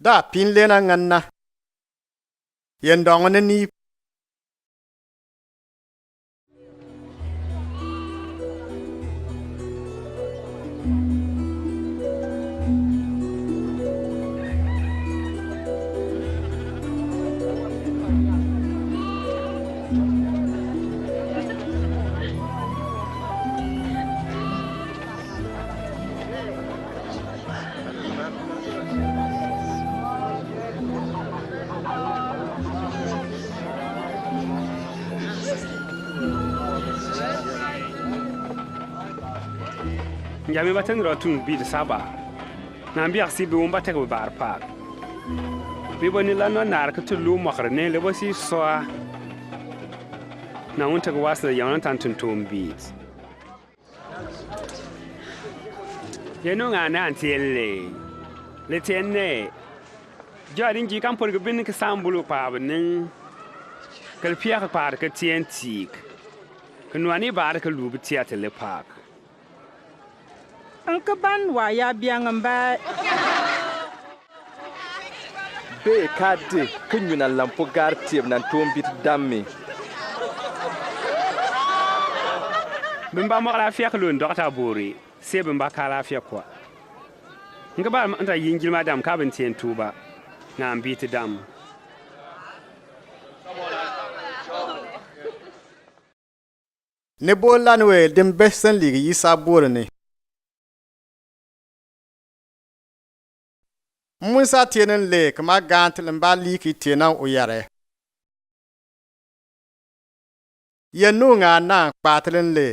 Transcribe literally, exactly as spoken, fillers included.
da pinle na ngɛn na. Yɛn dɔŋ ne ni. Njami ba teng rɔ tung bit saba. Naan biak si bi wumba tek bi bar pak. Bi bo ni la nɔ nar ke tulu mɔkre ne le bo si soa. Na wun tek was le yɔn tan tun tum bit. Yɛn nu ŋa naan tien le. Le tien ne. Jɔ din ji kam por ke bin ke sambulu pa benen. Kel pia ke par ke tien tik. Ke nuani bar ke lu bi tia te le pak. Ŋke ban wa ya biang mba. Be ka de ke nyuna lampo gar tieb nan tombit dam mi. Bimba mɔk lafia ke lun dɔkta bori. Se bimba ka lafia kwa. Ŋke ba nta yinjil ma dam ka bin tien tuba. Ŋa mbit dam. Ni bol lan we dim besen ligi yisa bol ni. Mun sa tienen le kama gantil mba liki tiena uyare. Yɛn nu ŋa na kpatilen le